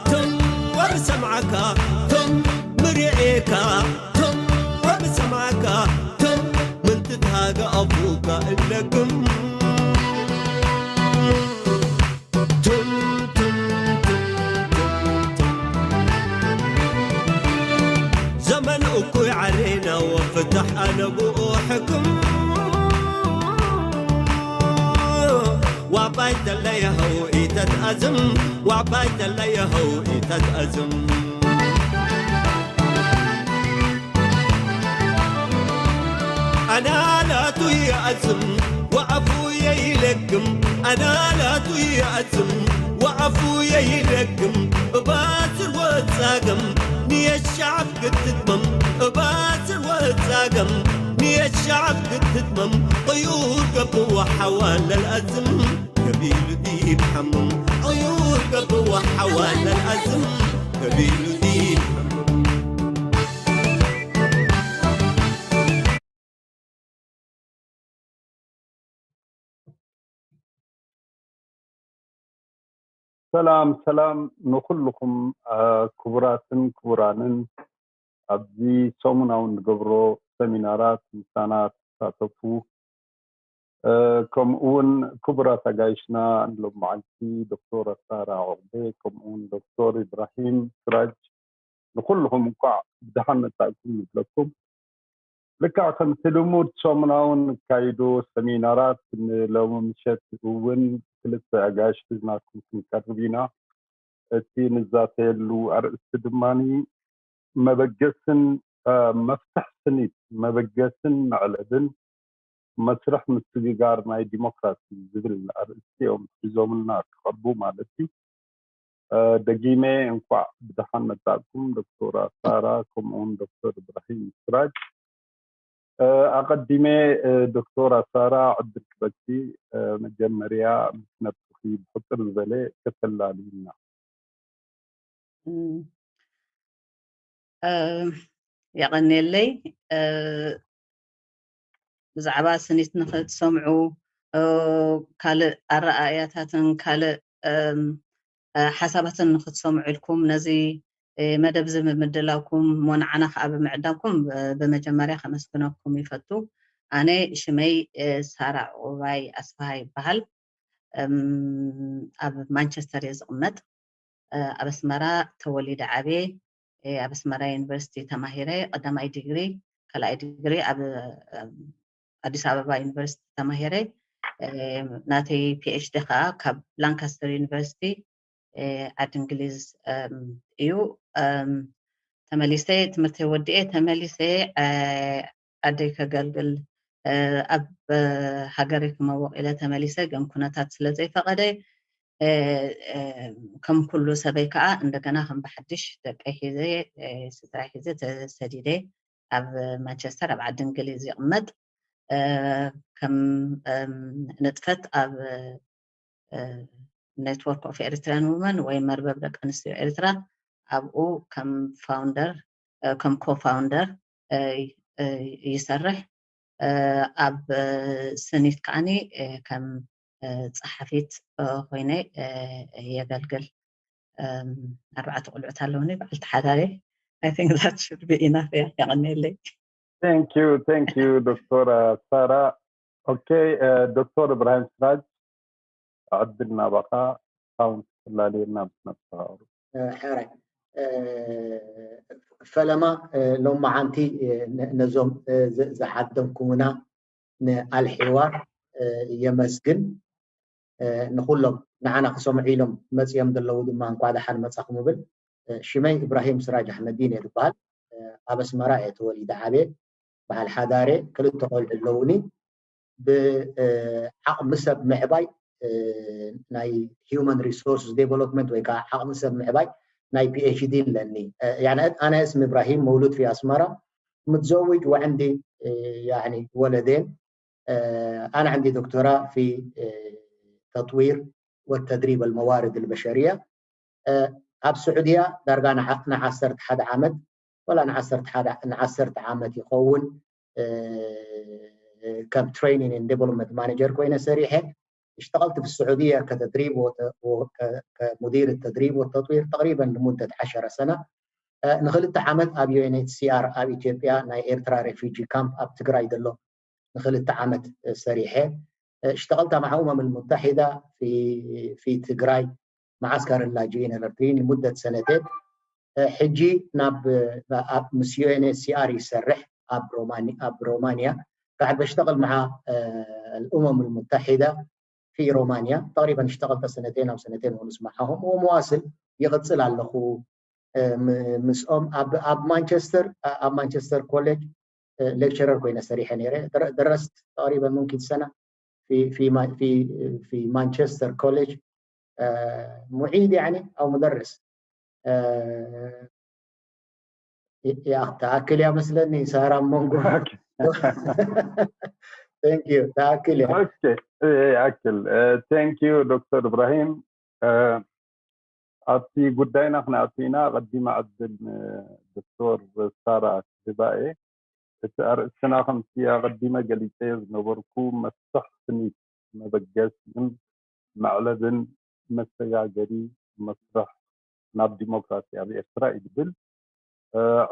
ትም ወብሰምዓካ ትም ምርእየካ ትም ወብሰምዓካ ትም ምንትትሃገ ኣፉካ እለግም ትም ትም ትም ትም ትም ትም ዘመን እኩይ ዓሌና ወፍታሕ ኣነ ብኡ ሕክም ዋባይ ተለየኸው ኢተትኣዝም ዋባይ ተለየኸው ኢተትኣዝም ኣናላቱ ይኣዝም ወኣፉ የይለግም ኣናላቱ ይኣዝም ወኣፉ የይለግም እባስር ወጻገም ንየሻዕብ ክትትመም እባስር ወጻገም ንየሻዕብ ክትትመም ቅዩር ገብዋ ሓዋ ለልኣዝም ገቢሉ ዲብ ሓምም ቅዩር ገብዋ ሓዋ ለልኣዝም ገቢሉ ዲብ ሓምም ሰላም ሰላም ንኩልኹም ክቡራትን ክቡራንን ኣብዚ ሰሙናዊ ንገብሮ ሰሚናራት ምሳና ትሳተፉ ከምኡ እውን ክቡራት ኣጋይሽና ንሎም መዓልቲ ዶክተር ኣሳራ ዑቕቤ ከምኡ እውን ዶክተር ኢብራሂም ስራጅ ንኩልኹም እንኳዕ ብደሓን መጻእኩም ንብለኩም። ልክዕ ከምቲ ልሙድ ሰሙናዊ ንካይዶ ሰሚናራት ንሎሚ ምሸት እውን ክልተ ኣጋይሽ ሒዝናኩም ክንቀርብ ኢና። እቲ ንዛተየሉ ኣርእስቲ ድማ መበገስን መፍትሕ ስኒት መበገስን መዕለብን መስርሕ ምስግጋር ናይ ዲሞክራሲ ዝብል ኣርእስቲ እዮም ሒዞምልና ክቐርቡ ማለት እዩ። ደጊመ እንኳዕ ብደሓን መጻእኩም ዶክተር ኣሳራ ከምኡውን ዶክተር እብራሂም ስራጅ። ኣቐዲመ ዶክተር ኣሳራ ዕድል ክበኪ መጀመርያ ምስ ነብስኺ ብሕጽር ዝበለ ከተላልይና። የቐንየለይ። ብዛዕባ ስኒት ንኽትሰምዑ ካልእ ኣረኣእያታትን ካልእ ሓሳባትን ንኽትሰምዑ ኢልኩም ነዚ መደብ እዚ ብምድላውኩም እሞ ንዓና ከዓ ብምዕዳምኩም ብመጀመርያ ከመስግነኩም ይፈቱ። ኣነ ሽመይ ሳራ ዕቁባይ ኣስፍሃ ይበሃል። ኣብ ማንቸስተር እየ ዝቕመጥ። ኣብ ኣስመራ ተወሊደ ዓብየ። ኣብ ኣስመራ ዩኒቨርሲቲ ተማሂረ ቀዳማይ ዲግሪ ካልኣይ ዲግሪ ኣብ ኣዲስ ኣበባ ዩኒቨርሲቲ ተማሂረ። ናተይ ፒኤችዲ ከዓ ካብ ላንካስተር ዩኒቨርሲቲ ዓዲ እንግሊዝ እዩ። ተመሊሰ ትምህርተይ ወዲኤ ተመሊሰ ዓደይ ከገልግል ኣብ ሃገረይ ክመወቕ ኢለ ተመሊሰ፣ ግን ኩነታት ስለ ዘይፈቐደ ከም ኩሉ ሰበይ ከዓ እንደገና ከም ብሓድሽ ደቀይ ሒዘ ስድራይ ሒዘ ተሰዲደ ኣብ ማንቸስተር ኣብ ዓዲ እንግሊዝ ይቕመጥ። ከም ንጥፈት ኣብ Network of Eritrean Women ወይ መርበብ ደቂ ኣንስትዮ ኤርትራ ኣብኡ ከም ፋውንደር ከም ኮፋውንደር ይሰርሕ። ኣብ ስኒት ከዓኒ ከም ፀሓፊት ኮይነ የገልግል። ኣርባዕተ ቆልዑት ኣለውኒ፣ በዓልቲ ሓዳር እየ። I think that should be enough እያ። የቐንየለይ። Thank you, thank you ዶክተር ሳራ። ኦኬ ዶክተር እብራሂም ስራጅ ዕድል ናባኻ። ሳውንድ ክትላለየና ምስ መብፅኻ። ሕራይ ፈለማ ሎማዓንቲ ነዞም ዝዓደምኩምና ንኣልሒዋር የመስግን። ንኩሎም ንዓና ክሰምዑ ኢሎም መፅኦም ዘለዉ ድማ እንኳ ደሓን መፃኹም እብል። ሽመይ እብራሂም ስራጅ ኣሕመዲን እየ ዝበሃል። ኣብ ኣስመራ እየ ተወሊደ ዓብየ። በዓል ሓዳር እየ። ክልተ ቆልዑ ኣለዉኒ። ብዓቕሚ ሰብ ምዕባይ ናይ human resources development ወይ ከዓ ዓቕሚ ሰብ ምዕባይ ናይ ፒኤችዲ ኣለኒ። يعني أنا اسمي إبراهيم مولود في أسمرة متزوج وعندي يعني ولدين. أنا عندي دكتوراه في تطوير وتدريب الموارد البشرية. ኣብ ስዑድያ ዳርጋ ንዓሰርተ ሓደ ዓመት ወላ ንዓሰርተ ዓመት ይኸውን ከም training and development manager ኮይነ ሰሪሐ። اشتغلت في السعودية كتدريب وت- وك- كمدير التدريب والتطوير تقريبا لمدة عشر سنة. ንክልተ ዓመት ኣብ ዩ ኤን ኤች ሲ ኣር ኣብ ኢትዮጵያ ናይ ኤርትራ ሬፊጂ ካምፕ ኣብ ትግራይ ዘሎ ንክልተ ዓመት ሰሪሐ። اشتغلت مع أمم المتحدة في في تجراي معسكر اللاجئين الإريتريين لمدة سنتين. ሕጂ ናብ ኣብ ምስ ዩ ኤን ኤች ሲ ኣር ይሰርሕ ኣብ ሮማኒ ኣብ ሮማንያ. قاعد بشتغل مع الأمم المتحدة في رومانيا تقريبا اشتغلت سنتين او سنتين ونص معهم ومواصل يغتسل على الاخو. ምስኦም ኣብ ኣብ ማንቸስተር ኣብ ማንቸስተር ኮሌጅ ሌክቸረር ኮይነ ሰሪሐ ነይረ። درست تقريبا ممكن سنة في في في في مانشستر كوليج، معيد يعني او مدرس. يا تاكل يا مسلني سارة مونغو. Thank you. تاكل يا Okay. ياكل. Thank you دكتور إبراهيم. ኣብቲ ጉዳይና ክንኣቱ ኢና። ኣቐዲመ ዕድል ንዶክተር ሳራ ክህባ እየ። እቲ ኣርእስትና ከምቲ ኣቐዲመ ገሊጸዮ ዝነበርኩ መስርሕ ስኒት መበገሲን መዕለብን መሰጋገሪ መስርሕ ናብ ዲሞክራሲ ኣብ ኤርትራ እዩ ዝብል።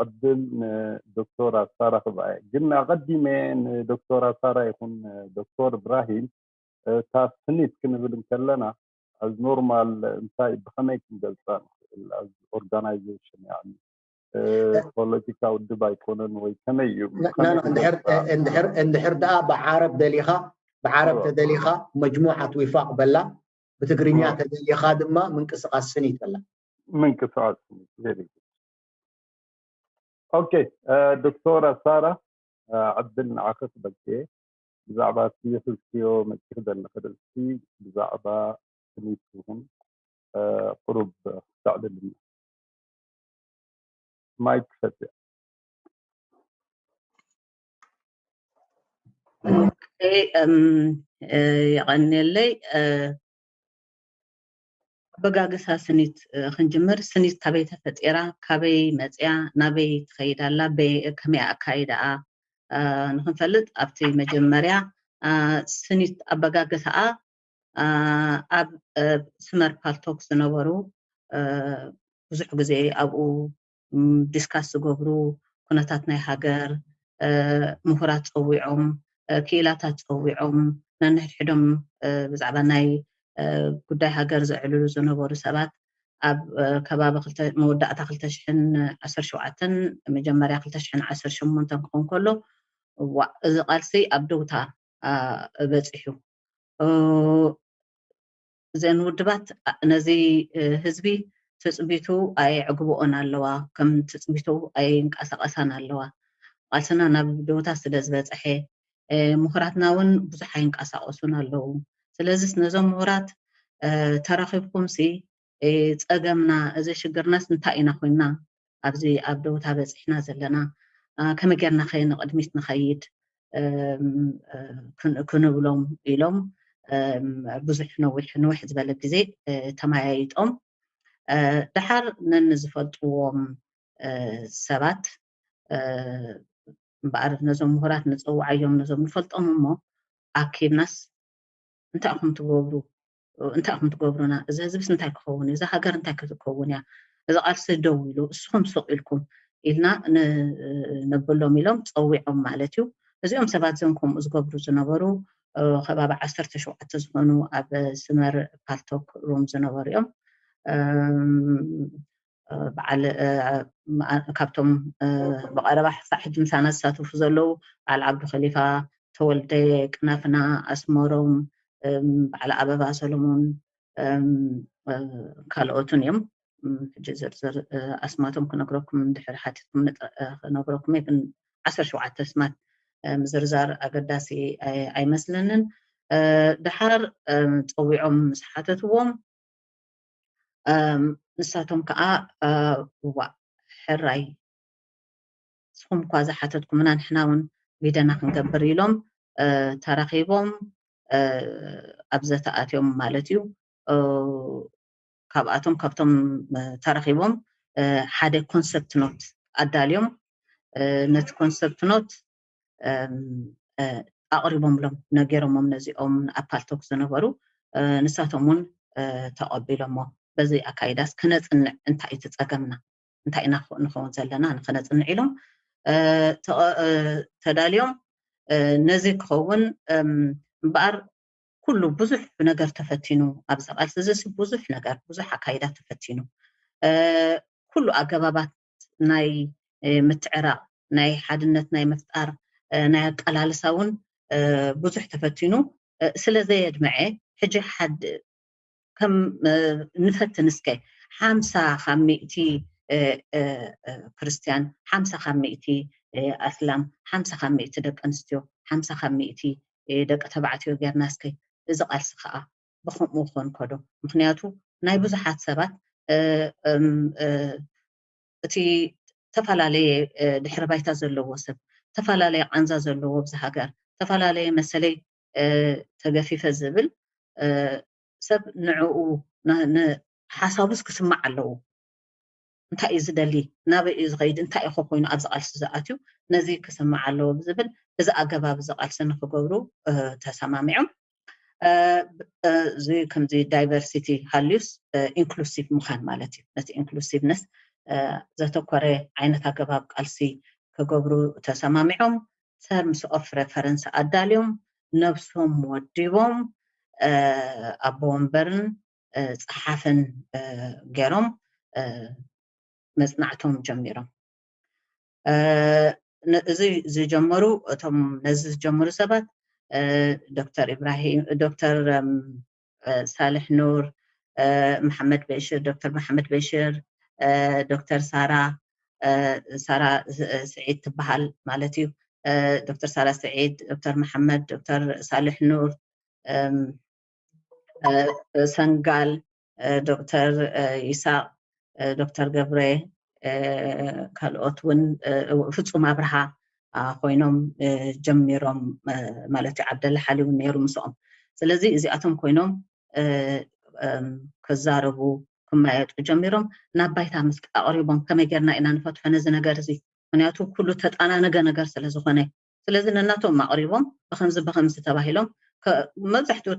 ዕድል ንዶክተር ኣሳራ ክህባ እየ። ግን ኣቐዲመ ንዶክተር ኣሳራ ይኹን ዶክተር እብራሂም እታ ስኒት ክንብል እንከለና as normal እንታይ ብኸመይ ክንገልፃ ንኽእል? As organization يعني ፖለቲካ ውድብ ኣይኮነን ወይ ከመይ እዩ? እንድሕር ደኣ ብዓረብ ደሊኻ ብዓረብ ተደሊኻ መጅሙዓት ዊፋቅ በላ፣ ብትግርኛ ተደሊኻ ድማ ምንቅስቃስ ስኒት በላ። ምንቅስቃስ ስኒት very good። Okay ዶክተር ኣሳራ ዕድል ንዓኺ ክበልክየ ብዛዕባ እቲ ሒዝክዮ መፂኺ ዘለኺ ርእሲ ብዛዕባ ስኒት ይኹን ቁሩብ ክተዕልልና። ማይክ ክፈትያ። የቐንየለይ። ኣበጋግሳ ስኒት ክንጅምር፣ ስኒት ካበይ ተፈጢራ፣ ካበይ መፅያ፣ ናበይ ትኸይድ ኣላ፣ ከመይ ኣካይዳኣ ንክንፈልጥ ኣብቲ መጀመርያ ስኒት ኣበጋግሳኣ ኣብ ስመር ፓልቶክ ዝነበሩ ብዙሕ ግዜ ኣብኡ ዲስካስ ዝገብሩ ኩነታት ናይ ሃገር ምሁራት ፀዊዖም ክኢላታት ፀዊዖም ነንሕድሕዶም ብዛዕባ ናይ ጉዳይ ሃገር ዘዕልሉ ዝነበሩ ሰባት ኣብ ከባቢ መወዳእታ ክልተ ሽሕን ዓሰርተ ሸውዓተን መጀመርያ ክልተ ሽሕን ዓሰርተ ሸሞንተን ክኸውን ከሎ ዋዕ እዚ ቃልሲ ኣብ ደውታ በፂሑ። እዘን ውድባት ነዚ ህዝቢ ትፅቢቱ ኣየዕግብኦን ኣለዋ፣ ከም ትፅቢቱ ኣይንቀሳቐሳን ኣለዋ። ቃልስና ናብ ደውታ ስለ ዝበፀሐ ምሁራትና እውን ብዙሕ ኣይንቀሳቐሱን ኣለዉ። ስለዚስ ነዞም ምሁራት ተራኺብኩምሲ ፀገምና እዚ ሽግርናስ እንታይ ኢና ኮይንና ኣብዚ ኣብ ደውታ በፂሕና ዘለና ከመይ ጌርና ከ ንቕድሚት ንኸይድ ክንብሎም ኢሎም ብዙሕ ነዊሕ ንውሕ ዝበለ ግዜ ተመያይጦም ድሓር ነንዝፈልጥዎም ሰባት እምበኣር ነዞም ምሁራት ንፀውዓዮም ነዞም ንፈልጦም እሞ ኣኪብናስ እንታይ ኢኹም ትገብሩ እንታይ ኢኹም ትገብሩና እዚ ህዝብስ እንታይ ክኸውን እዩ እዛ ሃገር እንታይ ክትከውን እያ እዚ ቃልሲ ደው ኢሉ እስኹም ሱቕ ኢልኩም ኢልና ነብሎም ኢሎም ፀዊዖም ማለት እዩ እዚኦም ሰባት እዚኦም ከምኡ ዝገብሩ ዝነበሩ ከባቢ ዓሰርተ ሸውዓተ ዝኾኑ ኣብ ስመር ፓልቶክ ሩም ዝነበሩ እዮም በዓል ካብቶም ብቐረባ ክሳዕ ሕጂ ምሳና ዝሳተፉ ዘለዉ በዓል ዓብዱ ከሊፋ ተወልደ ቅናፍና ኣስመሮም በዓል ኣበባ ሰሎሞን ካልኦትን እዮም ሕጂ ዝርዝር ኣስማቶም ክነግረኩም እንድሕር ሓቲትኩም ክነግረኩም እየ ግን ዓሰርተ ሸውዓተ ኣስማት ምዝርዛር ኣገዳሲ ኣይመስለንን ድሓር ፀዊዖም ምስ ሓተትዎም ንሳቶም ከዓ ዋእ ሕራይ ንስኹም እኳ ዝሓተትኩምና ንሕና እውን ግደና ክንገብር ኢሎም ተራኺቦም ኣብ ዘተኣትዮም ማለት እዩ ካብኣቶም ካብቶም ተረኺቦም ሓደ ኮንሰፕት ኖት ኣዳልዮም ነቲ ኮንሰፕት ኖት ኣቕሪቦምሎም ነጌሮሞም ነዚኦም ኣብ ፓልቶክ ዝነበሩ ንሳቶም እውን ተቐቢሎሞ። በዚ ኣካይዳስ ክነፅንዕ እንታይ እዩ እቲ ፀገምና? እንታይ ኢና ንኸውን ዘለና ንኸነፅንዕ ኢሎም ተዳልዮም። ነዚ ክኸውን እምበኣር ኩሉ ብዙሕ ነገር ተፈቲኑ፣ ኣብዚ ቃልሲ እዚ ብዙሕ ነገር፣ ብዙሕ ኣካይዳ ተፈቲኑ። ኩሉ ኣገባባት ናይ ምትዕራቕ፣ ናይ ሓድነት ናይ ምፍጣር፣ ናይ ኣቀላልሳ እውን ብዙሕ ተፈቲኑ ስለ ዘየድመዐ፣ ሕጂ ሓድ ከም ንፈትን እስከ ሓምሳ ካብ ሚእቲ ክርስትያን፣ ሓምሳ ካብ ሚእቲ ኣስላም፣ ሓምሳ ካብ ሚእቲ ደቂ ኣንስትዮ፣ ሓምሳ ካብ ሚእቲ ደቂ ተባዕትዮ ጌርና እስከ እዚ ቃልሲ ከዓ ብከምኡ ክኾን ከዶ። ምክንያቱ ናይ ብዙሓት ሰባት እቲ ዝተፈላለየ ድሕረ ባይታ ዘለዎ ሰብ፣ ዝተፈላለየ ቃንዛ ዘለዎ ኣብዚ ሃገር፣ ዝተፈላለየ መሰለይ ተገፊፈ ዝብል ሰብ ንዕኡ ሓሳቡስ ክስማዕ ኣለዎ። እንታይ እዩ ዝደሊ፣ ናበይ እዩ ዝኸይድ፣ እንታይ እዩ ኮይኑ ኣብዚ ቃልሲ ዝኣትዩ፣ ነዚ ክስማዕ ኣለዎ ብዝብል እዚ ኣገባብ እዚ ቃልሲ ንክገብሩ ተሰማሚዖም። እዚ ከምዚ ዳይቨርሲቲ ሃልዩስ ኢንክሉሲቭ ምዃን ማለት እዩ። ነቲ ኢንክሉሲቭነስ ዘተኮረ ዓይነት ኣገባብ ቃልሲ ክገብሩ ተሰማሚዖም። ተርምስ ኦፍ ሬፈረንስ ኣዳልዮም፣ ነብሶም ወዲቦም፣ ኣቦ ወንበርን ፀሓፍን ገይሮም መፅናዕቶም ጀሚሮም። እዚ ዝጀመሩ፣ እቶም ነዚ ዝጀመሩ ሰባት ዶክተር ኢብራሂም፣ ዶክተር ሳልሕ ኑር፣ መሓመድ በሽር፣ ዶክተር መሓመድ በሽር፣ ዶክተር ሳራ፣ ሳራ ስዒድ ትበሃል ማለት እዩ። ዶክተር ሳራ ስዒድ፣ ዶክተር መሓመድ፣ ዶክተር ሳልሕ ኑር፣ ሰንጋል፣ ዶክተር ይሳቅ፣ ዶክተር ገብረ፣ ካልኦት እውን፣ ፍጹም ኣብርሃ ኮይኖም ጀሚሮም ማለት እዩ። ዓብደላ ሓሊ እውን ነይሩ ምስኦም። ስለዚ እዚኣቶም ኮይኖም ክዛረቡ ክመያየጡ ጀሚሮም። ናብ ባይታ ምስ ኣቕሪቦም ከመይ ጌርና ኢና ንፈትሖ ነዚ ነገር እዚ? ምክንያቱ ኩሉ ተጣናነገ ነገር ስለ ዝኾነ። ስለዚ ነናቶም ኣቕሪቦም ብከምዚ ብከምዚ ተባሂሎም መብዛሕትኡ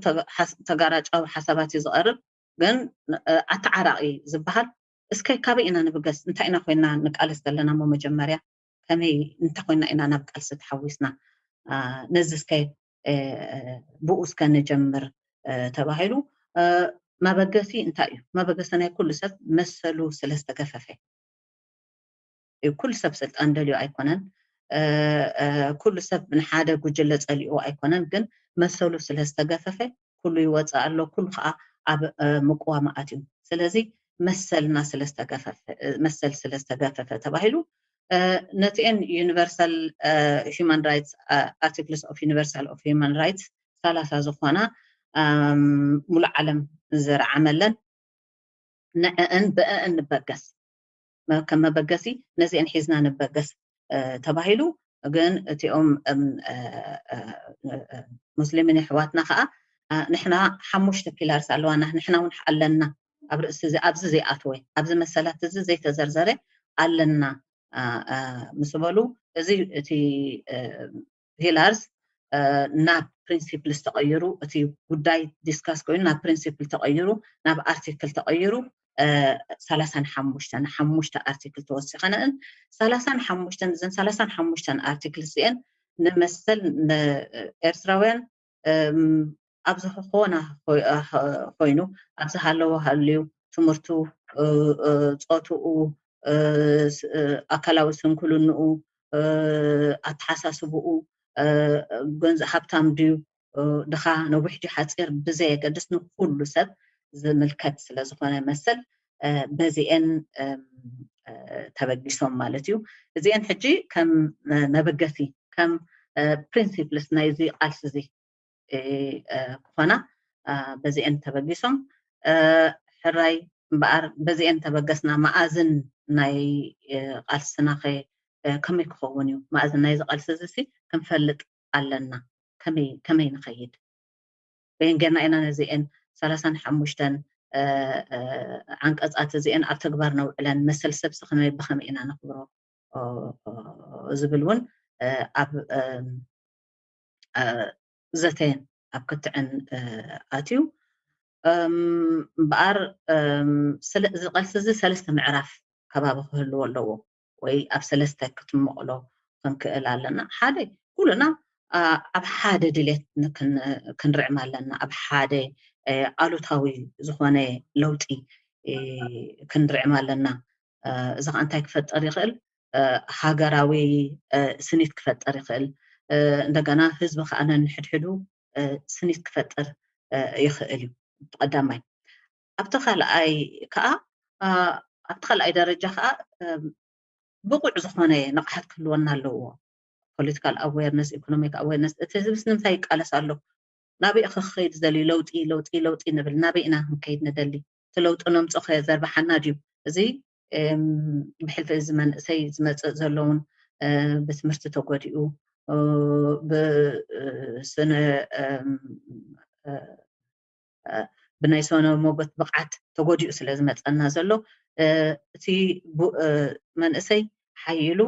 ተጋራጫዊ ሓሳባት እዩ ዝቐርብ። ግን ኣተዓራቒ ዝበሃል እስከ ካበይ ኢና ንብገስ? እንታይ ኢና ኮይና ንቃለስ ዘለና? እሞ መጀመርያ ከመይ እንታይ ኮይና ኢና ናብ ቃልሲ ተሓዊስና? ነዚ እስከ ብኡ እስከ ንጀምር ተባሂሉ። መበገሲ እንታይ እዩ? መበገሲ ናይ ኩሉ ሰብ መሰሉ ስለ ዝተገፈፈ እዩ። ኩሉ ሰብ ስልጣን ደልዩ ኣይኮነን። ኩሉ ሰብ ንሓደ ጉጅለ ጸሊኡ ኣይኮነን። ግን መሰሉ ስለ ዝተገፈፈ ኩሉ ይወፅእ ኣሎ፣ ኩሉ ከዓ ኣብ ምቅዋም ኣትዩ። ስለዚ መሰልና ስለዝተገፈፈ፣ መሰል ስለዝተገፈፈ ተባሂሉ ነቲአን ዩኒቨርሳል ሂማን ራይትስ፣ ኣርቲክልስ ኦፍ ዩኒቨርሳል ኦፍ ሂማን ራይትስ ሰላሳ ዝኾና ሙሉእ ዓለም ዝረዓመለን ንዕአን ብአን ንበገስ፣ ከም መበገሲ ነዚአን ሒዝና ንበገስ ተባሂሉ። ግን እቲኦም ሙስሊምን ኣሕዋትና ከዓ ንሕና ሓሙሽተ ፒላርስ ኣለዋና፣ ንሕና እውን ኣለና፣ ኣብ ርእሲ ኣብዚ ዘይኣተወ፣ ኣብዚ መሰላት እዚ ዘይተዘርዘረ ኣለና ምስ በሉ፣ እዚ እቲ ፒላርስ ናብ ፕሪንሲፕልስ ተቐይሩ፣ እቲ ጉዳይ ዲስካስ ኮይኑ ናብ ፕሪንሲፕል ተቐይሩ፣ ናብ ኣርቲክል ተቐይሩ። ሰላሳን ሓሙሽተን ሓሙሽተ ኣርቲክል ተወሲኸንእን፣ ሰላሳን ሓሙሽተን እዘን ሰላሳን ሓሙሽተን ኣርቲክል እዚአን ንመሰል ንኤርትራውያን ኣብ ዝኾነ ኮይኑ፣ ኣብ ዝሃለዎ ሃልዩ፣ ትምህርቱ፣ ፆትኡ፣ ኣካላዊ ስንኩልንኡ፣ ኣተሓሳስብኡ፣ ገንዘብ ሃብታም ድዩ ድኻ፣ ነዊሕ ድዩ ሓፂር ብዘየገድስ ንኩሉ ሰብ ዝምልከት ስለዝኾነ መሰል በዚኤን ተበጊሶም ማለት እዩ። እዚኤን ሕጂ ከም መበገሲ፣ ከም ፕሪንሲፕልስ ናይዚ ቃልሲ እዚ ክኾና በዚኤን ተበጊሶም። ሕራይ እምበኣር በዚኤን ተበገስና፣ መኣዝን ናይ ቃልስናኸ ከመይ ክኸውን እዩ? መኣዝን ናይዚ ቃልሲ እዚ ሲ ክንፈልጥ ኣለና። ከመይ ንኸይድ? በየን ጌርና ኢና ነዚኤን ሰላሳን ሓሙሽተን ዓንቀጻት እዚኤን ኣብ ተግባር ነውዕለን? መሰል ሰብሲ ከመይ ብኸመይ ኢና ነኽብሮ? ዝብል እውን ኣብ ዘተየን ኣብ ክትዕን ኣትዩ። እምበኣር እዚ ቃልሲ እዚ ሰለስተ ምዕራፍ ከባቢ ክህልዎ ኣለዎ፣ ወይ ኣብ ሰለስተ ክትመቕሎ ክንክእል ኣለና። ሓደ፣ ኩልና ኣብ ሓደ ድሌት ክንርዕም ኣለና፣ ኣብ ሓደ ኣሉታዊ ዝኾነ ለውጢ ክንርዕም ኣለና። እዚ ከዓ እንታይ ክፈጥር ይኽእል? ሃገራዊ ስኒት ክፈጥር ይኽእል። እንደገና ህዝቢ ከዓ ነንሕድሕዱ ስኒት ክፈጥር ይኽእል እዩ። ቀዳማይ። ኣብቲ ካልኣይ ከዓ ኣብቲ ካልኣይ ደረጃ ከዓ ብቑዕ ዝኾነ ንቕሓት ክህልወና ኣለዎ። ፖለቲካል ኣዌርነስ፣ ኢኮኖሚክ ኣዌርነስ፣ እቲ ህዝብስ ንምንታይ ይቃለስ ኣሎ? ናበይ ክኸይድ ዝደሊ? ለውጢ ለውጢ ለውጢ ንብል፣ ናበይ ኢና ክንከይድ ንደሊ? እቲ ለውጢ ነምፅኦ ከ ዘርብሓና ድዩ? እዚ ብሕልፊ እዚ መንእሰይ ዝመፅእ ዘለውን ብትምህርቲ ተጎዲኡ፣ ብስነ ብናይ ሰነ ሞገት ብቕዓት ተጎዲኡ ስለ ዝመፀና ዘሎ፣ እቲ መንእሰይ ሓይሉ፣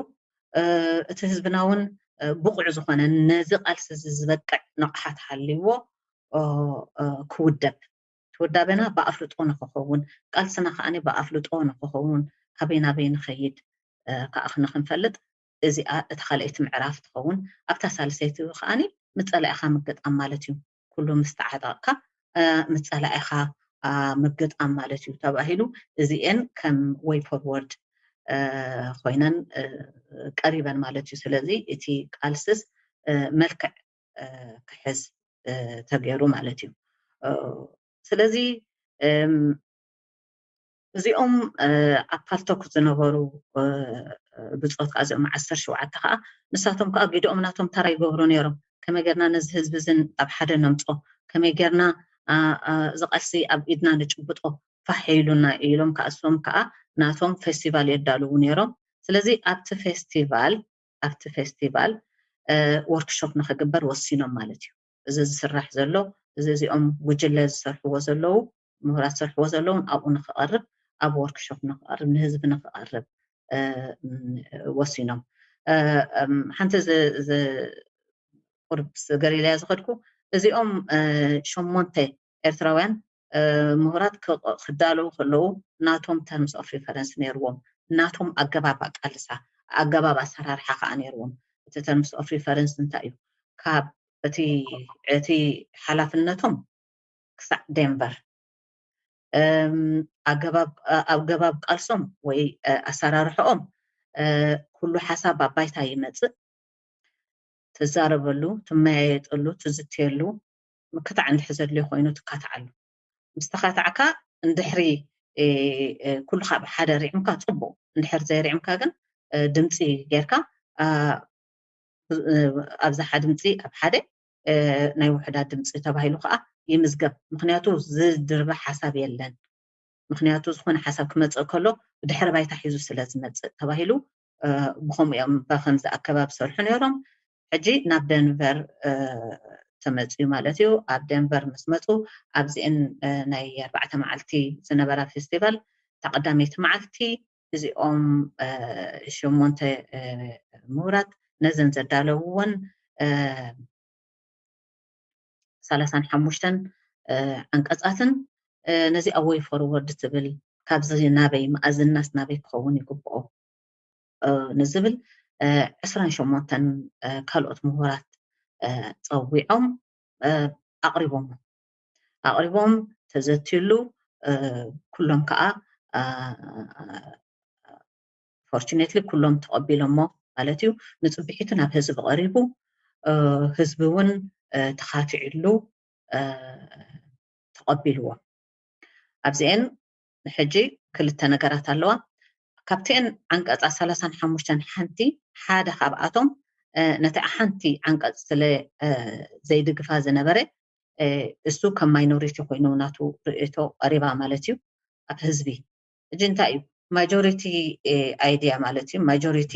እቲ ህዝብና እውን ብቑዕ ዝኾነ ነዚ ቃልሲ እዚ ዝበቅዕ ንቕሓት ሃልይዎ ክውደብ፣ ትውዳበና ብኣፍልጦ ንክኸውን፣ ቃልስና ከዓ ብኣፍልጦ ንክኸውን፣ ካበይ ናበይ ንኸይድ ከዓ ንክንፈልጥ፣ እዚኣ እታ ካልኣይቲ ምዕራፍ ትኸውን። ኣብታ ሳልሰይቲ ከዓ ምፀላኢኻ ምግጣም ማለት እዩ። ኩሉ ምስ ተዓጠቕካ ምፀላኢኻ ምግጣም ማለት እዩ ተባሂሉ፣ እዚኤን ከም ወይ ፎርወርድ ኮይነን ቀሪበን ማለት እዩ። ስለዚ እቲ ቃልስስ መልክዕ ክሕዝ ተገይሩ ማለት እዩ። ስለዚ እዚኦም ኣብ ፓልቶክ ዝነበሩ ብፆት ከዓ እዚኦም ዓሰርተ ሸውዓተ ከዓ ንሳቶም ከዓ ግደኦም ናቶም ተራ ይገብሩ ነይሮም። ከመይ ጌርና ነዚ ህዝቢ እዝን ኣብ ሓደ ነምፆ፣ ከመይ ጌርና እዚ ቃልሲ ኣብ ኢድና ንጭብጦ ፋሕ ኢሉና ኢሎም ከዓ እሶም ከዓ ናቶም ፌስቲቫል የዳልዉ ነይሮም። ስለዚ ኣብቲ ፌስቲቫል ኣብቲ ፌስቲቫል ወርክሾፕ ንክግበር ወሲኖም ማለት እዩ። እዚ ዝስራሕ ዘሎ እዚ እዚኦም ጉጅለ ዝሰርሕዎ ዘለዉ ምሁራት ዝሰርሕዎ ዘለውን ኣብኡ ንክቐርብ ኣብ ወርክሾፕ ንክቐርብ ንህዝቢ ንክቐርብ ወሲኖም። ሓንቲ ቁርብ ገሊለያ ዝኸድኩ እዚኦም ሸሞንተ ኤርትራውያን ምሁራት ክዳለዉ ከለዉ ናቶም ተርምስ ኦፍ ሪፈረንስ ነይርዎም፣ ናቶም ኣገባብ ኣቃልሳ ኣገባብ ኣሰራርሓ ከዓ ነይርዎም። እቲ ተርምስ ኦፍ ሪፈረንስ እንታይ እዩ? ካብ እቲ እቲ ሓላፍነቶም ክሳዕ ዴንቨር ኣገባብ ቃልሶም ወይ ኣሰራርሕኦም ኩሉ ሓሳብ ኣብ ባይታ ይመፅእ፣ ትዛረበሉ፣ ትመያየጠሉ፣ ትዝትየሉ ምክታዕ እንድሕር ዘድልዮ ኮይኑ ትካትዓሉ። ምስ ተኻታዕካ እንድሕሪ ኩሉ ካብ ሓደ ሪዕምካ ፅቡቅ፣ እንድሕር ዘይሪዕምካ ግን ድምፂ ጌርካ ኣብዝሓ ድምፂ ኣብ ሓደ ናይ ውሕዳት ድምፂ ተባሂሉ ከዓ ይምዝገብ። ምክንያቱ ዝድርበ ሓሳብ የለን። ምክንያቱ ዝኾነ ሓሳብ ክመፅእ ከሎ ብድሕሪ ባይታ ሒዙ ስለ ዝመፅእ ተባሂሉ ብከምኡ እዮም በከምዚ ኣከባብ ዝሰርሑ ነይሮም። ሕጂ ናብ ደንቨር ተመፅዩ ማለት እዩ። ኣብ ደንቨር ምስ መፁ ኣብዚአን ናይ ኣርባዕተ መዓልቲ ዝነበራ ፌስቲቫል እታ ቀዳመይቲ መዓልቲ እዚኦም ሸሞንተ ምሁራት ነዘን ዘዳለውወን ሰላሳን ሓሙሽተን ዓንቀፃትን ነዚ ኣወይ ፎርወርድ ትብል ካብዚ ናበይ መኣዝናስ ናበይ ክኸውን ይግብኦ ንዝብል ዕስራን ሸሞንተን ካልኦት ምሁራት ፀዊዖም ኣቕሪቦም ኣቕሪቦም ተዘትዩሉ ኩሎም ከዓ ፎርቹኔትሊ ኩሎም ተቐቢሎሞ ማለት እዩ። ንፅብሒቱ ናብ ህዝቢ ቀሪቡ ህዝቢ እውን ተኻቲዕሉ ተቐቢልዎ። ኣብዚአን ሕጂ ክልተ ነገራት ኣለዋ። ካብቲአን ዓንቀፃ ሰላሳን ሓሙሽተን ሓንቲ ሓደ ካብኣቶም ነቲ ሓንቲ ዓንቀፅ ስለ ዘይድግፋ ዝነበረ እሱ ከም ማይኖሪቲ ኮይኑ ናቱ ርእቶ ቀሪባ ማለት እዩ ኣብ ህዝቢ። እጂ እንታይ እዩ ማጆሪቲ ኣይዲያ ማለት እዩ። ማጆሪቲ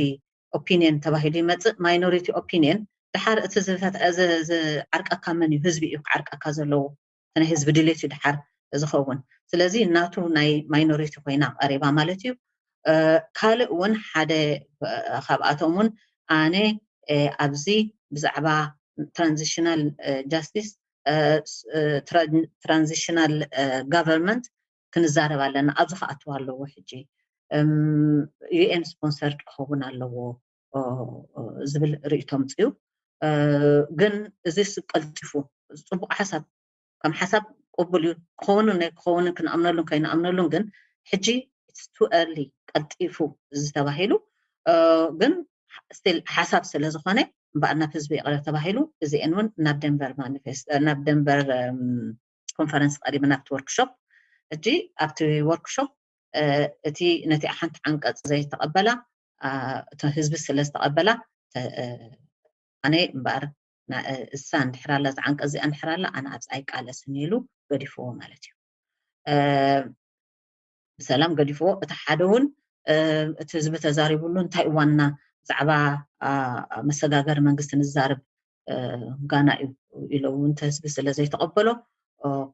ኦፒኒየን ተባሂሉ ይመፅእ። ማይኖሪቲ ኦፒኒየን ድሓር እቲ ዝዓርቀካ መን እዩ? ህዝቢ እዩ ክዓርቀካ ዘለዎ። ናይ ህዝቢ ድሌት እዩ ድሓር ዝኸውን። ስለዚ ናቱ ናይ ማይኖሪቲ ኮይና ቀሪባ ማለት እዩ። ካልእ እውን ሓደ ካብኣቶም እውን ኣነ ኣብዚ ብዛዕባ ትራንዚሽናል ጃስቲስ transitional government ክንዛረብ ኣለና። ኣብዚ ክኣትው ኣለዎ ሕጂ፣ ዩኤን ስፖንሰርድ ክኸውን ኣለዎ ዝብል ርእይቶ ኣምፅኡ። ግን እዚ ቀልጢፉ፣ ፅቡቕ ሓሳብ፣ ከም ሓሳብ ቅቡል እዩ፣ ክኸውን ክኸውን ክንኣምነሉን ከይንኣምነሉን፣ ግን ሕጂ it's too early፣ ቀልጢፉ ዝተባሂሉ፣ ግን ስቲል ሓሳብ ስለ ዝኾነ እምበኣር ናብ ህዝቢ ይቕረብ ተባሂሉ። እዚኤን እውን ናብ ደንቨር ማኒፌስት ናብ ደንቨር ኮንፈረንስ ቀሪብና ኣብቲ ወርክሾፕ። ሕጂ ኣብቲ ወርክሾፕ እቲ ነቲ ሓንቲ ዓንቀፅ ዘይተቐበላ፣ እቲ ህዝቢ ስለ ዝተቐበላ፣ ኣነ እምበኣር እሳ እንድሕር ኣላ፣ እዛ ዓንቀፅ እዚኣ እንድሕር ኣላ፣ ኣነ ኣብዛ ኣይቃለስን ኢሉ ገዲፍዎ ማለት እዩ። ብሰላም ገዲፍዎ። እቲ ሓደ እውን እቲ ህዝቢ ተዛሪብሉ፣ እንታይ እዋንና ብዛዕባ መሰጋገሪ መንግስቲ ንዛርብ፣ ጋና እዩ ኢሉ እውን እቲ ህዝቢ ስለ ዘይተቐበሎ፣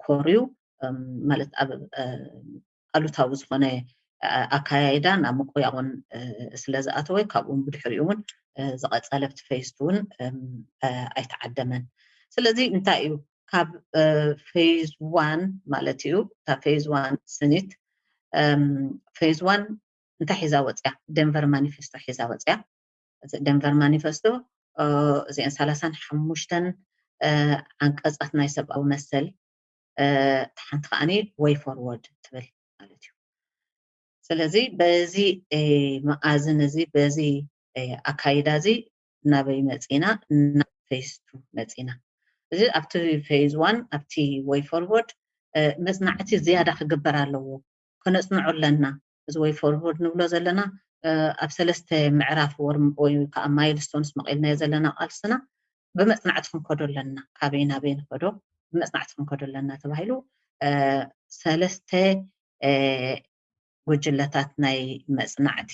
ኮርዩ፣ ማለት ኣብ ኣሉታዊ ዝኾነ ኣካያይዳ ናብ ምቁያቑን ስለ ዝኣተወ፣ ካብኡን ብድሕሪኡ እውን ዝቐፀለ ኣብቲ ፌዝ ቱ እውን ኣይተዓደመን። ስለዚ እንታይ እዩ ካብ ፌዝ ዋን ማለት እዩ፣ እታ ፌዝ ዋን ስኒት፣ ፌዝ ዋን እንታይ ሒዛ ወፅያ? ደንቨር ማኒፌስቶ ሒዛ ወፅያ። ደንቨር ማኒፌስቶ እዚአን ሰላሳን ሓሙሽተን ዓንቀፃት ናይ ሰብኣዊ መሰል፣ ሓንቲ ከዓኒ ወይ ፎርወርድ ትብል ማለት እዩ። ስለዚ በዚ መኣዝን እዚ፣ በዚ ኣካይዳ እዚ ናበይ መፂና? ናብ ፌዝ ቱ መፂና። እዚ ኣብቲ ፌዝ ዋን፣ ኣብቲ ወይ ፎርወርድ መፅናዕቲ ዝያዳ ክግበር ኣለዎ። ከነፅንዖ ኣለና። እዚ ወይ ፎርወርድ ንብሎ ዘለና ኣብ ሰለስተ ምዕራፍ ወይ ከዓ ማይልስቶንስ መቒልናዮ ዘለና ቃልስና ብመፅናዕቲ ክንከዶ ኣለና። ካበይ ናበይ ንኸዶ? ብመፅናዕቲ ክንከዶ ኣለና ተባሂሉ ሰለስተ ጉጅለታት ናይ መፅናዕቲ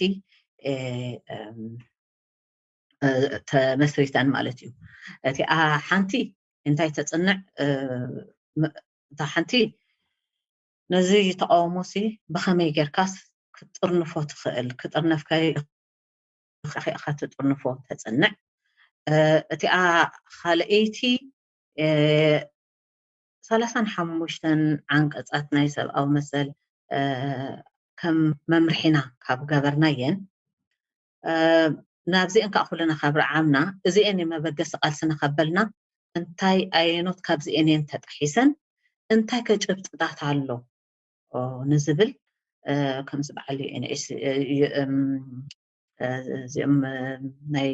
ተመስሪተን ማለት እዩ። እቲኣ ሓንቲ እንታይ ተፅንዕ? እታ ሓንቲ ነዚ ተቃውሞ ሲ ብኸመይ ጌርካስ ክትጥርንፎ ትኽእል፣ ክጥርነፍካ ኢኻ ትጥርንፎ ተፅንዕ። እቲኣ ካልኣይቲ ሰላሳን ሓሙሽተን ዓንቀፃት ናይ ሰብኣዊ መሰል ከም መምርሒና ካብ ገበርናየን፣ ናብዚአን ከዓ ኩልና ካብ ረዓምና፣ እዚአን የመበገሲ ቃልስና ካብ በልና፣ እንታይ ኣየኖት ካብዚአን እየን ተጣሒሰን፣ እንታይ ከ ጭብጥታት ኣሎ ንዝብል ከምዚ በዓል እዚኦም ናይ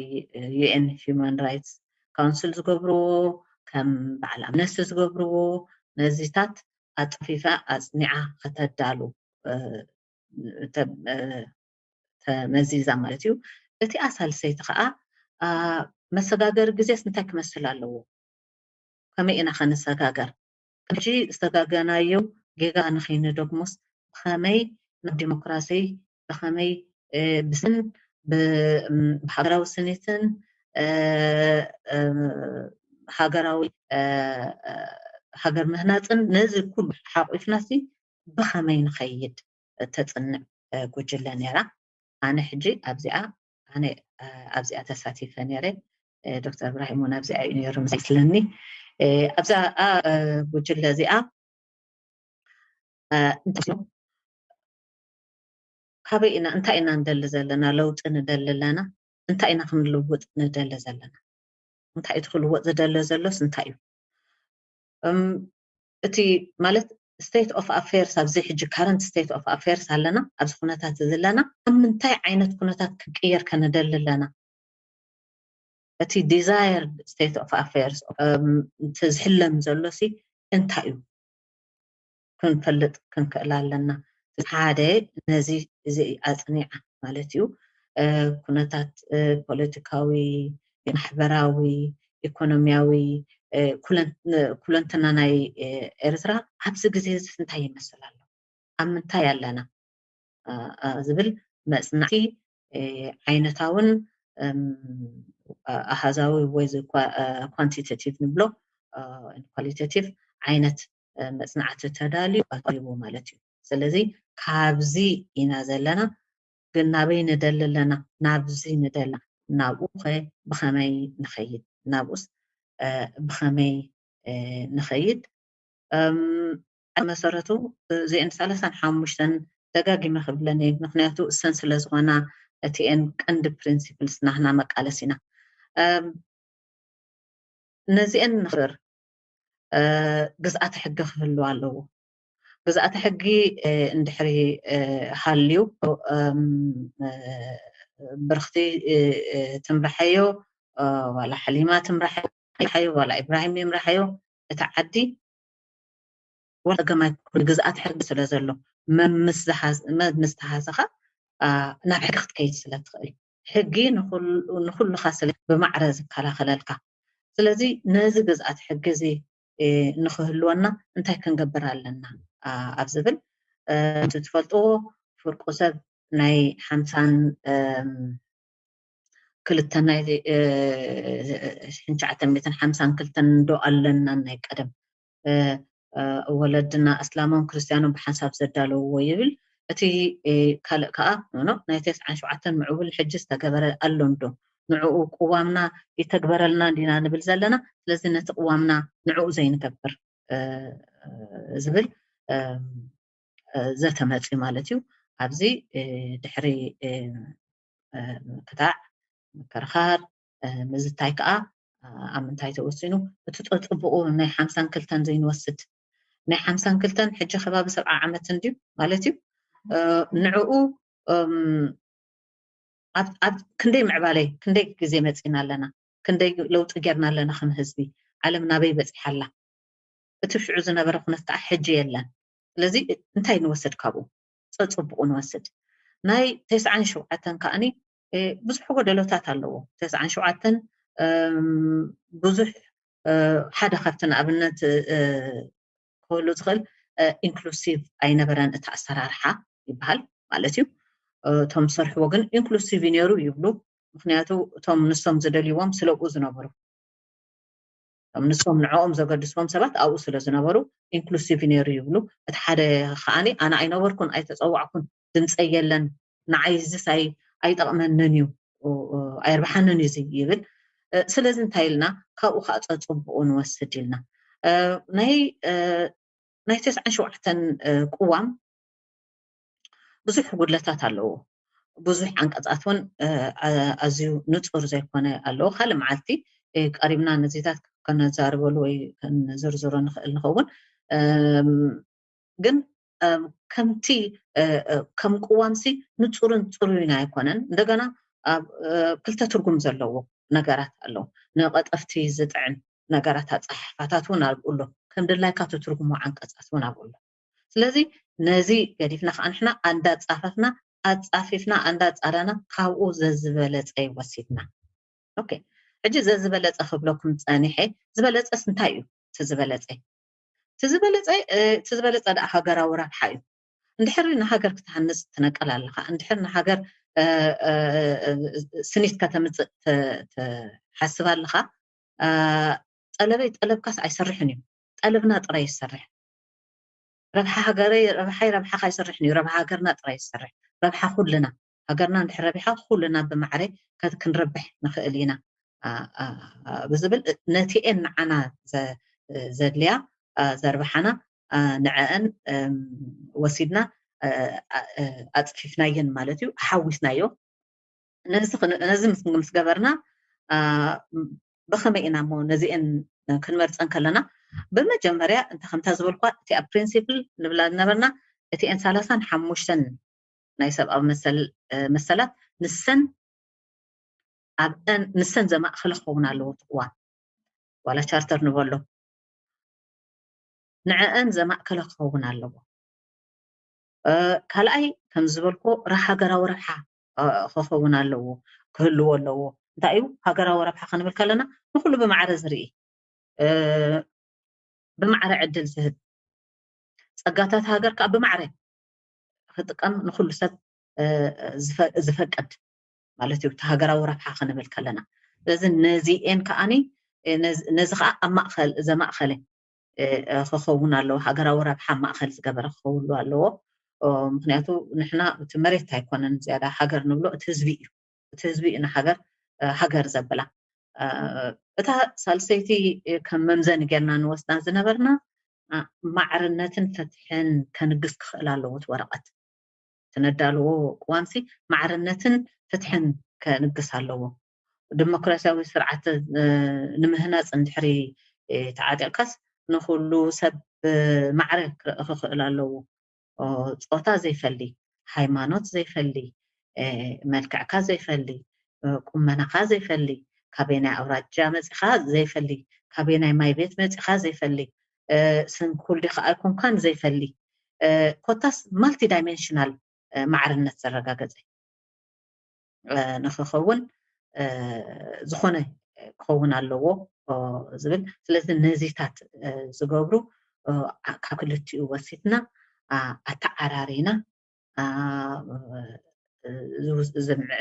ዩኤን ሂማን ራይትስ ካውንስል ዝገብርዎ፣ ከም በዓል ኣምነስቲ ዝገብርዎ፣ ነዚታት ኣፅፊፋ ኣፅኒዓ ከተዳሉ ተመዚዛ ማለት እዩ። እቲኣ ሳልሰይቲ ከዓ መሰጋገሪ ግዜስ እንታይ ክመስል ኣለዎ? ከመይ ኢና ከንሰጋገር? ሕጂ ዝተጋገናዮ ጌጋ ንኸይንደግሞስ ብኸመይ ናብ ዲሞክራሲ፣ ብኸመይ ብስን ብሃገራዊ ስኒትን ሃገራዊ ሃገር ምህናፅን ነዚ ኩሉ ሓቑፍናሲ ብኸመይ ንኸይድ እተፅንዕ ጉጅለ ነይራ። ኣነ ሕጂ ኣብዚኣ ኣነ ኣብዚኣ ተሳቲፈ ነይረ። ዶክተር እብራሂም እውን ኣብዚኣ እዩ ነይሩ መስለኒ። ኣብዛ ጉጅለ እዚኣ እንታይ ካበይ ኢና፣ እንታይ ኢና ንደሊ ዘለና? ለውጢ ንደሊ ኣለና። እንታይ ኢና ክንልውጥ ንደሊ ዘለና? እንታይ እቲ ክልወጥ ዝደለ ዘሎስ እንታይ እዩ? እቲ ማለት ስቴት ኦፍ ኣፌርስ፣ ኣብዚ ሕጂ ካረንት ስቴት ኦፍ ኣፌርስ ኣለና፣ ኣብዚ ኩነታት እዚ ኣለና። ኣብ ምንታይ ዓይነት ኩነታት ክንቅየር ከንደሊ ኣለና? እቲ ዲዛየርድ ስቴት ኦፍ ኣፌርስ፣ እቲ ዝሕለም ዘሎ ሲ እንታይ እዩ? ክንፈልጥ ክንክእል ኣለና። ሓደ ነዚ እዚ ኣፅኒዓ ማለት እዩ። ኩነታት ፖለቲካዊ፣ ማሕበራዊ፣ ኢኮኖሚያዊ፣ ኩለንትና ናይ ኤርትራ ኣብዚ ግዜ እዚ እንታይ ይመስል ኣሎ፣ ኣብ ምንታይ ኣለና ዝብል መፅናዕቲ ዓይነታውን ኣሃዛዊ ወይ ኳንቲቴቲቭ ንብሎ ኳሊቴቲቭ ዓይነት መፅናዕቲ ተዳልዩ ኣቅሪቡ ማለት እዩ። ስለዚ ካብዚ ኢና ዘለና፣ ግን ናበይ ንደሊ ኣለና? ናብዚ ንደላ። ናብኡ ኸ ብኸመይ ንኸይድ? ናብኡስ ብኸመይ ንኸይድ። መሰረቱ እዚአን ሰላሳን ሓሙሽተን ደጋጊመ ክብለን እየ፣ ምክንያቱ እሰን ስለ ዝኾና እቲአን ቀንዲ ፕሪንሲፕልስ ናህና መቃለሲና። ነዚአን ንኽብር ግዝኣተ ሕጊ ክህሉ ኣለዎ። ግዝኣተ ሕጊ እንድሕሪ ሃልዩ፣ ብርኽቲ ትምርሐዮ፣ ዋላ ሓሊማ ትምርሐዮ፣ ዋላ ኢብራሂም ይምርሐዮ፣ እቲ ዓዲ ወላ ገማይ ኩሉ ግዝኣት ሕጊ ስለ ዘሎ፣ መምስ ዝሓዝ-፣ መምስ ተሃዘኻ፣ ኣ፣ ናብ ሕጊ ክትከይድ ስለ ትኽእል። ሕጊ ንኹል-፣ ንኹልኻ ስለ ብማዕረ ዝከላኸለልካ። ስለዚ ነዚ ግዝኣት ሕጊ እዚ፣ እ፣ ንኽህልወና እንታይ ክንገብር ኣለና፣ ኣ፣ ኣብ ዝብል፣ እ፣ እቲ ትፈልጥዎ ፍርቁ ሰብ ናይ ሓምሳን፣ እም፣ ክልተ ናይ፣ እ፣ ሽሕን ትሽዓተ ሚእትን ሓምሳን ክልተን ዶ ኣለና ናይ ቀደም፣ እ፣ እ፣ ወለድና እስላሞም ክርስትያኖም ብሓንሳብ ዘዳለውዎ ይብል። እቲ፣ እ፣ ካልእ ከኣ፣ ኖ፣ ኖ፣ ናይ ተስዓን ሸውዓተን ምዕቡል ሕጂ ዝተገበረ ኣሎ እንዶ? ንዕኡ ቅዋምና ይተግበረልና እንዲና ንብል ዘለና። ስለዚ ነቲ ቅዋምና ንዕኡ ዘይንገብር፣ እ፣ ዝብል፣ እ፣ እ፣ ዘተ መጽዩ ማለት እዩ። ኣብዚ፣ እ፣ ድሕሪ፣ እ፣ እ፣ ምክታዕ፣ ምክርኻር፣ እ፣ ምዝታይ ከኣ፣ እ፣ ኣብ ምንታይ ተወሲኑ? እቲ ጸጽቡቑ ናይ ሓምሳን ክልተን ዘይንወስድ? ናይ ሓምሳን ክልተን ሕጂ ከባቢ ሰብዓ ዓመት እንድዩ ማለት እዩ። እ፣ ንዕኡ፣ እም፣ ኣብ፣ ኣብ ክንደይ ምዕባለ፣ ክንደይ ግዜ መጺና ኣለና? ክንደይ ለውጢ ጌርና ኣለና ከም ህዝቢ? ዓለም ናበይ በጺሓ ኣላ? እቲ ሽዑ ዝነበረ ኩነት ከኣ ሕጂ የለን። ስለዚ እንታይ ንወስድ ካብኡ? ጸጽቡቑ ንወስድ። ናይ ተስዓን ሸውዓተን ከኣኒ፣ እ፣ ብዙሕ ጎደሎታት ኣለዎ። ተስዓን ሸውዓተን፣ እም፣ ብዙሕ፣ እ፣ ሓደ ካብቲ ንኣብነት፣ እ፣ ክህሉ ዝኽእል፣ እ፣ ኢንክሉሲቭ ኣይነበረን እቲ ኣሰራርሓ ይበሃል ማለት እዩ። እ፣ እቶም ዝሰርሕዎ ግን ኢንክሉሲቭ እዩ ነይሩ ይብሉ። ምክንያቱ እቶም ንሶም ዝደልይዎም ስለብኡ ዝነበሩ፣ እቶም ንሶም ንዕኦም ዘገድስዎም ሰባት ኣብኡ ስለ ዝነበሩ ኢንክሉሲቭ ነይሩ ይብሉ። እቲ ሓደ ከኣኒ ኣነ ኣይነበርኩን፣ ኣይተጸዋዕኩን፣ ድምፀይ የለን፣ ንዓይ እዚስ ኣይ-፣ ኣይጠቕመንን እዩ፣ እ፣ እ፣ ኣየርብሓንን እዩ እዚ ይብል። እ፣ ስለዚ እንታይ ኢልና ካብኡ ከዓ ጸጽቡቑ ንወስድ ኢልና። እ፣ ናይ፣ እ፣ ናይ ተስዓን ሸውዓተን፣ እ፣ ቅዋም ብዙሕ ጉድለታት ኣለዎ። ብዙሕ ዓንቀጻት እውን፣ እ፣ ኣ-፣ ኣዝዩ ንጹር ዘይኮነ ኣለዎ። ካልእ መዓልቲ፣ እ፣ ቀሪብና ነዚታት ከነዛርበሉ ወይ ከንዝርዝሮ ንኽእል ንኸውን። እም፣ ግን፣ እም፣ ከምቲ፣ እ፣ እ፣ ከም ቅዋምሲ ንጹርን ጽሩይን ኣይኮነን። እንደገና ኣብ፣ እ፣ ክልተ ትርጉም ዘለዎ ነገራት ኣለዎ። ንቐጠፍቲ ዝጥዕም ነገራት ኣጻሓሕፋታት እውን ኣብኡ ኣሎ። ከም ድላይካ ትትርጉሞ ዓንቀጻት እውን ኣብኡ ኣሎ። ስለዚ ነዚ ገዲፍና ከዓ ንሕና ኣንዳ ጻፈፍና፣ ኣጻፊፍና፣ ኣንዳ ጻረና ካብኡ ዘዝበለጸ ወሲድና። ኦኬ፣ ሕጂ ዘዝበለጸ ክብለኩም ጸኒሐ፣ ዝበለጸስ እንታይ እዩ? እቲ ዝበለጸ፣ እቲ ዝበለጸ፣ እ፣ እቲ ዝበለጸ ደኣ ሃገራዊ ረብሓ እዩ። እንድሕሪ ንሃገር ክትሃንጽ ትነቅል ኣለኻ፣ እንድሕሪ ንሃገር፣ እ፣ እ፣ እ፣ ስኒት ከተምጽእ ት-፣ ትሓስብ ኣለኻ፣ እ፣ ጠለበይ ጠለብካስ ኣይሰርሕን እዩ። ጠለብና ጥራይ ይሰርሕ። ረብሓ ሃገረይ፣ ረብሓይ ረብሓኻ ኣይሰርሕን እዩ። ረብሓ ሃገርና ጥራይ ይሰርሕ። ረብሓ ኩልና። ሃገርና እንድሕር ረቢሓ ኩልና ብማዕረ ከ-፣ ክንረብሕ ንኽእል ኢና። ኣ፣ ኣ፣ ኣ፣ ብዝብል ነቲኤን ንዓና ዘ-፣ ዘድልያ፣ ኣ፣ ዘርብሓና፣ ኣ፣ ንዐአን፣ እም፣ ወሲድና፣ ኣ፣ ኣ፣ ኣ፣ ኣጽፊፍናየን ማለት እዩ፣ ሓዊስናዮ። ነዚ ክን-፣ ነዚ ምስ፣ ምስ ገበርና፣ ኣ፣ ብኸመይ ኢና እሞ ነዚኤን ክንመርጸን ከለና፣ ብመጀመርያ እንተ ከምታ ዝበልኳ እቲኣ ፕሪንሲፕል ንብላ ዝነበርና፣ እቲኤን ሰላሳን ሓሙሽተን ናይ ሰብኣዊ መሰል፣ እ፣ መሰላት ንሰን ኣብአን፣ ንሰን ዘማእከለ ክኸውን ኣለዎ እቲ ቅዋም። ዋላ ቻርተር ንበሎ። ንዐአን ዘማእከለ ክኸውን ኣለዎ። እ፣ ካልኣይ ከም ዝበልኮ ረ-፣ ሃገራዊ ረብሓ፣ እ፣ ክኸውን ኣለዎ፣ ክህልዎ ኣለዎ። እንታይ እዩ ሃገራዊ ረብሓ ክንብል ከለና ንኹሉ ብማዕረ ዝርኢ፣ እ፣ ብማዕረ ዕድል ዝህብ፣ ጸጋታት ሃገር ከኣ ብማዕረ ክጥቀም ንኹሉ ሰብ፣ እ፣ ዝፈ-፣ ዝፈቅድ ማለት እዩ፣ እቲ ሃገራዊ ረብሓ ክንብል ከለና። ስለዚ ነዚኤን ከኣኒ፣ እ፣ ነዚ፣ ነዚ ከኣ ኣብ ማእከል ዘማእከለ፣ እ፣ እ፣ ክኸውን ኣለዎ። ሃገራዊ ረብሓ ማእከል ዝገበረ ክኸውን ኣለዎ። ኦ፣ ምኽንያቱ ንሕና እቲ መሬት ኣይኮነን ዝያዳ ሃገር ንብሎ፣ እቲ ህዝቢ እዩ። እቲ ህዝቢ እዩ ንሃገር፣ እ፣ ሃገር ዘብላ። እ፣ እታ ሳልሰይቲ ከም መምዘኒ ጌርና ንወስዳ ዝነበርና፣ ማዕርነትን ፍትሕን ከንግስ ክኽእል ኣለዎ። እቲ ወረቐት፣ እቲ ነዳልዎ ቅዋምሲ ማዕርነትን ፍትሕን ከንግስ ኣለዎ። ዲሞክራሲያዊ ስርዓት ንምህናፅ እንድሕሪ ተዓጢቕካስ፣ ንኩሉ ሰብ ማዕረ ክርኢ ክኽእል ኣለዎ። ጾታ ዘይፈሊ፣ ሃይማኖት ዘይፈሊ፣ መልክዕካ ዘይፈሊ፣ ቁመናኻ ዘይፈሊ፣ ካበየናይ ኣውራጃ መፂኻ ዘይፈሊ፣ ካበየናይ ማይ ቤት መፂኻ ዘይፈሊ፣ ስንኩል ዲኻ ኣይኮንካን ዘይፈሊ፣ ኮታስ ማልቲ ዳይሜንሽናል ማዕርነት ዘረጋገፀ ንክኸውን ዝኾነ ክኸውን ኣለዎ ዝብል። ስለዚ ነዚታት ዝገብሩ ካብ ክልቲኡ ወሲድና ኣተዓራሪና፣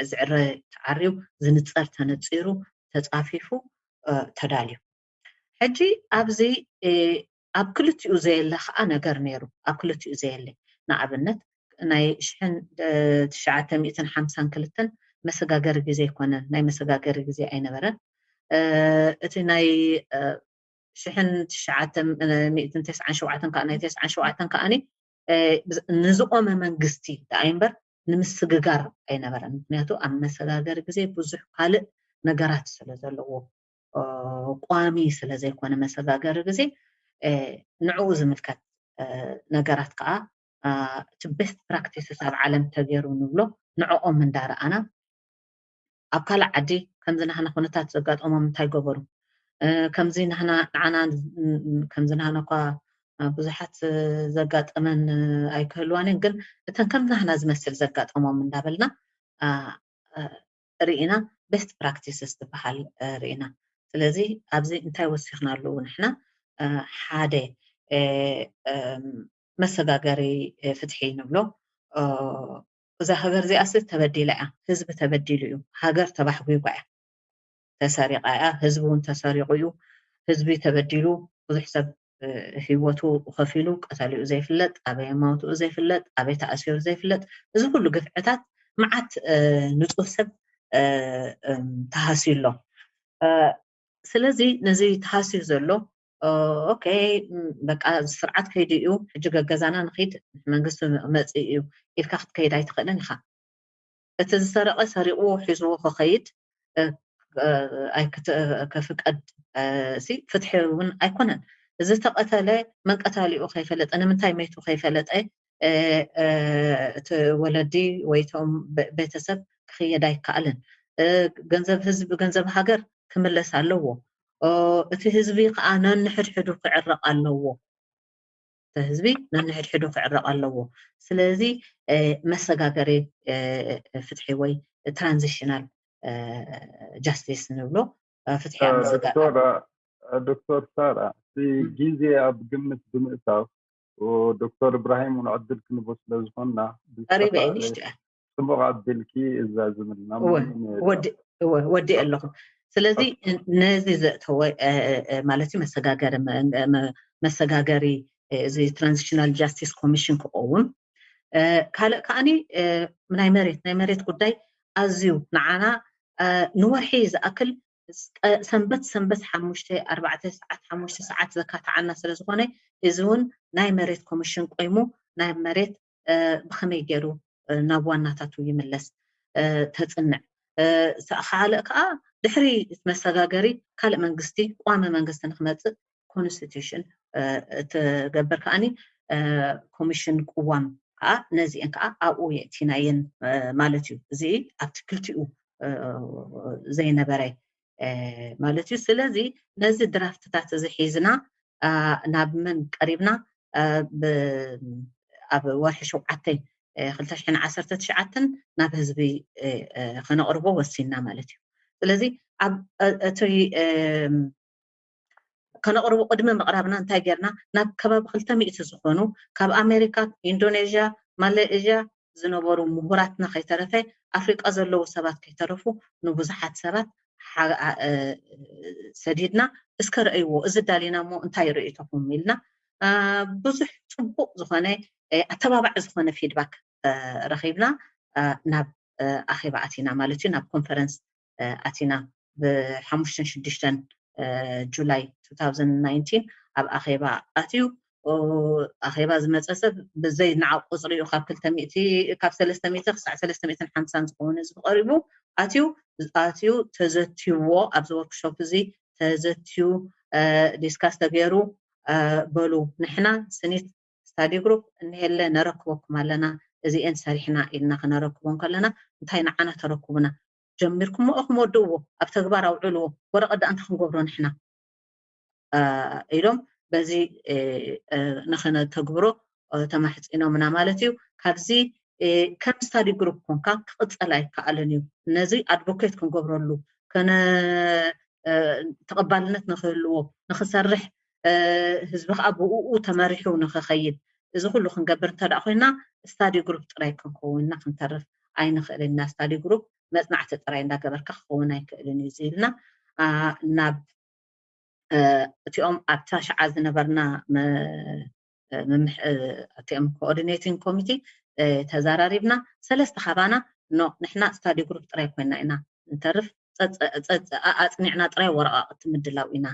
ዝዕረ ተዓርዩ፣ ዝንፀር ተነፂሩ፣ ተፃፊፉ ተዳልዩ። ሕጂ ኣብዚ ኣብ ክልቲኡ ዘየለ ከዓ ነገር ነይሩ። ኣብ ክልቲኡ ዘየለ፣ ንኣብነት፣ ናይ ሽሕን ትሽዓተ ሚእትን ሓምሳን ክልተን መሰጋገሪ ግዜ ኣይኮነን፣ ናይ መሰጋገሪ ግዜ ኣይነበረን። እቲ ናይ ሽሕን ትሽዓተ ሚእትን ተስዓን ሸውዓተን ከዓ፣ ናይ ተስዓን ሸውዓተን ከዓኒ ንዝቆመ መንግስቲ ደኣ እምበር ንምስግጋር ኣይነበረን። ምክንያቱ ኣብ መሰጋገሪ ግዜ ብዙሕ ካልእ ነገራት ስለ ዘለዎ፣ ቋሚ ስለ ዘይኮነ መሰጋገሪ ግዜ፣ ንዕኡ ዝምልከት ነገራት ከዓ እቲ ቤስት ፕራክቲስስ ኣብ ዓለም ተገይሩ ንብሎ ንዕኦም እንዳረኣና፣ ኣብ ካልእ ዓዲ ከምዚ ናህና ኩነታት ዘጋጠሞም እንታይ ገበሩ? ከምዚ ናህና፣ ንዓና፣ ከምዚ ናህና እኳ ብዙሓት ዘጋጠመን ኣይክህልዋንን፣ ግን እተን ከምዚ ናህና ዝመስል ዘጋጠሞም እንዳበልና ርኢና፣ ቤስት ፕራክቲስስ ዝበሃል ርኢና። ስለዚ ኣብዚ እንታይ ወሲኽናሉ ንሕና? ሓደ መሰጋገሪ ፍትሒ ንብሎ። እዛ ሃገር እዚኣስ ተበዲላ እያ። ህዝቢ ተበዲሉ እዩ። ሃገር ተባሕጒጓ እያ። ተሰሪቓ እያ። ህዝቢ እውን ተሰሪቑ እዩ። ህዝቢ ተበዲሉ፣ ብዙሕ ሰብ ህይወቱ ከፊሉ፣ ቀተሊኡ ዘይፍለጥ፣ ኣበይ ኣማውትኡ ዘይፍለጥ፣ ኣበይ ተኣሲሩ ዘይፍለጥ፣ እዚ ኩሉ ግፍዕታት፣ መዓት ንጹህ ሰብ ተሃስዩ ኣሎ። ስለዚ ነዚ ተሃስዩ ዘሎ፣ ኦኬ፣ በቃ፣ ስርዓት ከይዱ እዩ፣ ሕጂ ገገዛና ንኺድ፣ መንግስቲ መፂኡ እዩ ኢልካ ክትከይድ ኣይትኽእልን ኢኻ። እቲ ዝሰረቐ ሰሪቑ ሒዝዎ ክኸይድ ከፍቀድ ሲ ፍትሒ እውን ኣይኮነን። እዚ ተቐተለ መን ቀታሊኡ ከይፈለጠ፣ ንምንታይ መይቱ ከይፈለጠ፣ እቲ ወለዲ ወይ እቶም ቤተሰብ ክኽየድ ኣይከኣልን። ገንዘብ ህዝቢ፣ ገንዘብ ሃገር ክምለስ ኣለዎ። እቲ ህዝቢ ከዓ ነንሕድሕዱ ክዕረቕ ኣለዎ። እቲ ህዝቢ ነንሕድሕዱ ክዕረቕ ኣለዎ። ስለዚ መሰጋገሪ ፍትሒ ወይ ትራንዚሽናል ጃስቲስ ንብሎ፣ ፍትሒ ኣብ ምዝጋብ። ዶክተር ሳራ፣ እቲ ግዜ ኣብ ግምት ብምእታው፣ ዶክተር እብራሂም እውን ዕድል ክንቦ ስለ ዝኾንና፣ ቀሪበ እየ፣ ንእሽቶ እያ። ጽቡቕ ኣቢልኪ እዛ ዝምልና ወዲእ ኣለኹ። ስለዚ ነዚ ዘእተወ ማለት እዩ፣ መሰጋገሪ፣ መሰጋገሪ፣ እዚ ትራንዚሽናል ጃስቲስ ኮሚሽን ክቐውም፣ ካልእ ከዓኒ ናይ መሬት፣ ናይ መሬት ጉዳይ ኣዝዩ ንዓና ንወርሒ ዝኣክል ሰንበት ሰንበት ሓሙሽተ፣ ኣርባዕተ ሰዓት፣ ሓሙሽተ ሰዓት ዘካትዓና ስለ ዝኾነ፣ እዚ እውን ናይ መሬት ኮሚሽን ቆይሙ ናይ መሬት ብኸመይ ገይሩ ናብ ዋናታቱ ይምለስ ተፅንዕ። ካልእ ከዓ ድሕሪ መሰጋገሪ ካልእ መንግስቲ፣ ቋሚ መንግስቲ ንክመፅእ ኮንስቲቱሽን ትገብር ከዓኒ ኮሚሽን ቅዋም ከዓ ነዚአን ከዓ ኣብኡ የእቲናየን ማለት እዩ። እዚ ኣብቲ ክልቲኡ ዘይነበረ ማለት እዩ። ስለዚ ነዚ ድራፍትታት እዚ ሒዝና ናብ መን ቀሪብና? ኣብ ወርሒ ሸውዓተ ክልተ ሽሕን ዓሰርተ ትሽዓተን ናብ ህዝቢ ከነቕርቦ ወሲንና ማለት እዩ። ስለዚ ኣብ እቲ ከነቕርቦ ቅድሚ ምቕራብና እንታይ ጌርና? ናብ ከባቢ ክልተ ሚእቲ ዝኾኑ ካብ ኣሜሪካ፣ ኢንዶኔዥያ፣ ማሌዥያ ዝነበሩ ምሁራትና ከይተረፈ፣ ኣፍሪቃ ዘለዉ ሰባት ከይተረፉ ንብዙሓት ሰባት ሰዲድና፣ እስከ ረእይዎ፣ እዚ ዳሊና እሞ እንታይ ርእይቶኹም ኢልና ብዙሕ ጽቡቕ ዝኾነ ኣተባባዒ ዝኾነ ፊድባክ ረኺብና ናብ ኣኼባ ኣቲና ማለት እዩ። ናብ ኮንፈረንስ ኣቲና ብሓሙሽተን ሽዱሽተን ጁላይ two thousand nineteen ኣብ ኣኼባ ኣትዩ። ኣኼባ ዝመፀ ሰብ ብዘይ ንዓ ቁፅሪኡ ካብ ክልተ ሚእቲ ካብ ሰለስተ ሚእቲ ክሳዕ ሰለስተ ሚእትን ሓምሳን ዝኸውን ህዝቢ ቀሪቡ ኣትዩ ኣትዩ ተዘትይዎ ኣብዚ ወርክሾፕ እዚ ተዘትዩ ዲስካስ ተገይሩ በሉ ንሕና ስኒት ስታዲ ግሩፕ እንሄለ ነረክበኩም ኣለና እዚኤን ሰሪሕና ኢልና ክነረክቦም ከለና እንታይ ንዓና ተረክቡና ጀሚርኩሞ ኢኹም ወድእዎ ኣብ ተግባር ኣውዕልዎ ወረቐት ደኣ እንታይ ክንገብሮ ንሕና ኢሎም በዚ ንክነተግብሮ ተማሕፂኖምና ማለት እዩ። ካብዚ ከም ስታዲ ግሩፕ ኮንካ ክቕፀል ኣይከኣልን እዩ። ነዚ ኣድቮኬት ክንገብረሉ ተቐባልነት ንክህልዎ ንክሰርሕ ህዝቢ ከዓ ብኡ ተመሪሑ ንክኸይድ እዚ ኩሉ ክንገብር እንተ ኮይና ስታዲ ግሩፕ ጥራይ ክንከውንና ክንተርፍ ኣይንኽእልን ኢና። ስታዲ ግሩፕ መፅናዕቲ ጥራይ እንዳገበርካ ክኸውን ኣይክእልን እዩ ኢልና ናብ እቲኦም ኣብታ ሸዓ ዝነበርና እቲኦም ኮኦርዲኔቲንግ ኮሚቴ ተዘራሪብና ሰለስተ ካባና ኖ ንሕና ስታዲ ግሩፕ ጥራይ ኮይና ኢና ንተርፍ ኣፅኒዕና ጥራይ ወረቃቅቲ ምድላው ኢና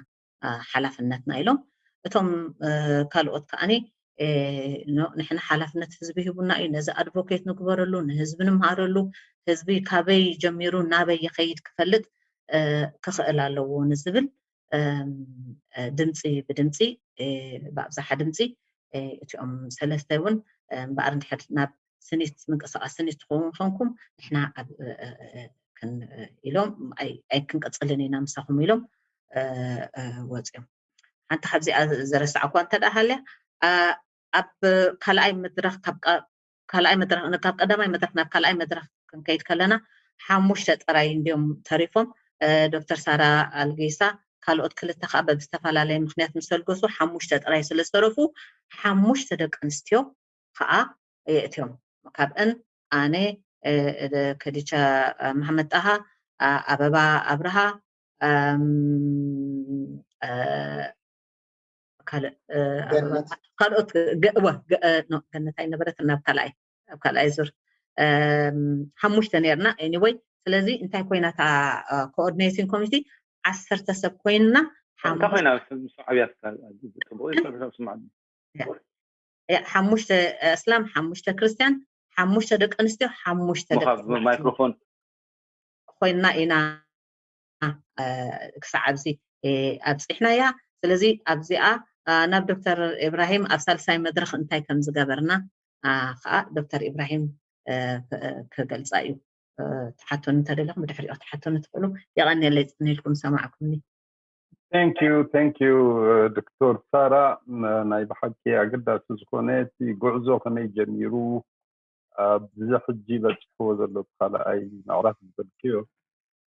ሓላፍነትና ኢሎም እቶም ካልኦት ከዓኒ ንሕና ሓላፍነት ህዝቢ ሂቡና እዩ ነዚ ኣድቮኬት ንግበረሉ ንህዝቢ ንምሃረሉ ህዝቢ ካበይ ጀሚሩ ናበይ ይኸይድ ክፈልጥ ክኽእል ኣለዎ ንዝብል ድምፂ ብድምፂ ብኣብዛሓ ድምፂ እቲኦም ሰለስተ እውን እምበኣር እንድሕር ናብ ስኒት ምንቅስቃስ ስኒት ትኸውን ኮንኩም ንሕና ኢሎም ኣይክንቅፅልን ኢና ምሳኹም ኢሎም ወፂኦም ሓንቲ ካብዚኣ ዝረሳዕኳ እንተ ደኣ ሃልያ ኣብ ካልኣይ መድረክ ካብ ካልኣይ መድረክ ካብ ቀዳማይ መድረክ ናብ ካልኣይ መድረክ ክንከይድ ከለና ሓሙሽተ ጥራይ እንዲዮም ተሪፎም ዶክተር ሳራ ኣልጌሳ ካልኦት ክልተ ከዓ በብዝተፈላለየ ምክንያት ምሰልገሱ ሓሙሽተ ጥራይ ስለዝተረፉ ሓሙሽተ ደቂ ኣንስትዮ ከዓ የእትዮም ካብእን ኣነ ከዲቻ መሐመድ ጣሃ ኣበባ ኣብርሃ ካልእ ካልኦት ገነት ኣይነበረት ናብ ካልኣይ ኣብ ካልኣይ ዙር ሓሙሽተ ነርና anyway ስለዚ እንታይ ኮይና እታ ኮኦርዲኔቲንግ ኮሚቴ ዓሰርተ ሰብ ኮይንና እንታይ ኮይና ምስ ዓብያት ጽቡቅ ይስማዕ ሓሙሽተ እስላም ሓሙሽተ ክርስቲያን ሓሙሽተ ደቂ ኣንስትዮ ሓሙሽተ ደቂ ማይክሮፎን ኮይንና ኢና ክሳዕ ኣብዚ ኣብፂሕናያ ስለዚ ኣብዚኣ ናብ ዶክተር ኢብራሂም ኣብ ሳልሳይ መድረክ እንታይ ከም ዝገበርና ከዓ ዶክተር ኢብራሂም ክገልፃ እዩ ትሓቶኒ እንተደለኹም ብድሕሪኦ ክትሓቶኒ ትኽእሉ የቐንየለይ ፅንኢልኩም ሰማዕኩምኒ Thank you thank you ዶክተር ሳራ ናይ ብሓቂ ኣገዳሲ ዝኾነ እቲ ጉዕዞ ከመይ ጀሚሩ ኣብዚ ሕጂ በፂሕዎ ዘሎ ካልኣይ ምዕራፍ ዝበልክዮ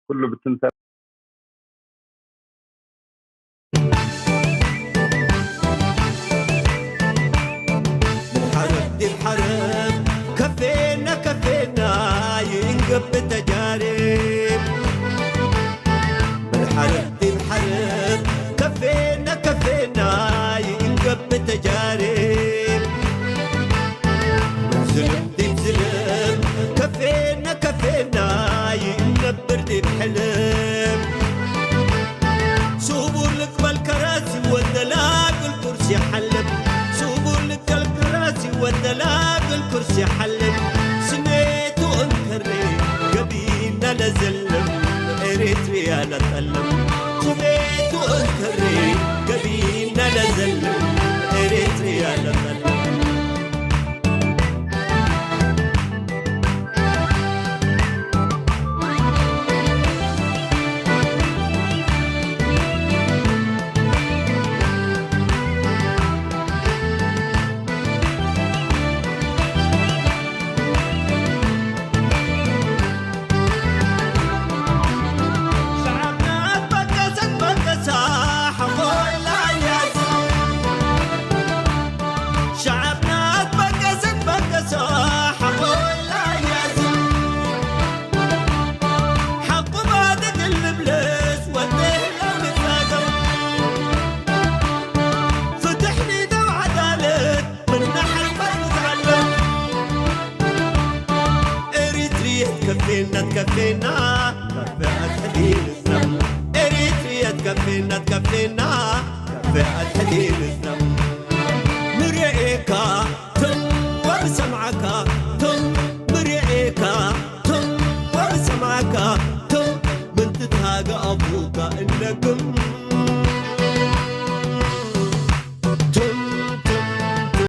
ኩሉ ብትንተ ሓረብ ዲብ ሓረብ ከፌና ከፌና ይእንገብ ተጃርብ ብሓረብ ዲብ ሓረብ ከፌና ከፌና ይእንገብ ተጃርብ ዝልም ዲብ ዝልም ከፌና ከፌና ይእንገብር ዲብ ሕልም ስቡር ልቅበል ከራሲ ወደላግል ኩርሲ ሓልም ስቡር ልቀል ከራሲ ወደላግል ኩርሲ ሓልም ስሜቱ እንከሬ ገቢና ለዘልም ኤሪትሪያ ለጠልም ስሜቱ እንከሬ ገቢና ለዘልም ኤሪትሪያ ለጠልም ትከፌና ትከፌና ከፌ ኣትሕቲ ምስና ምርኤካ ትም ወብሰምዓካ ትም ምርኤካ ትም ወብሰምዓካ ትም ምንትትሃገ ኣቡካ እነግም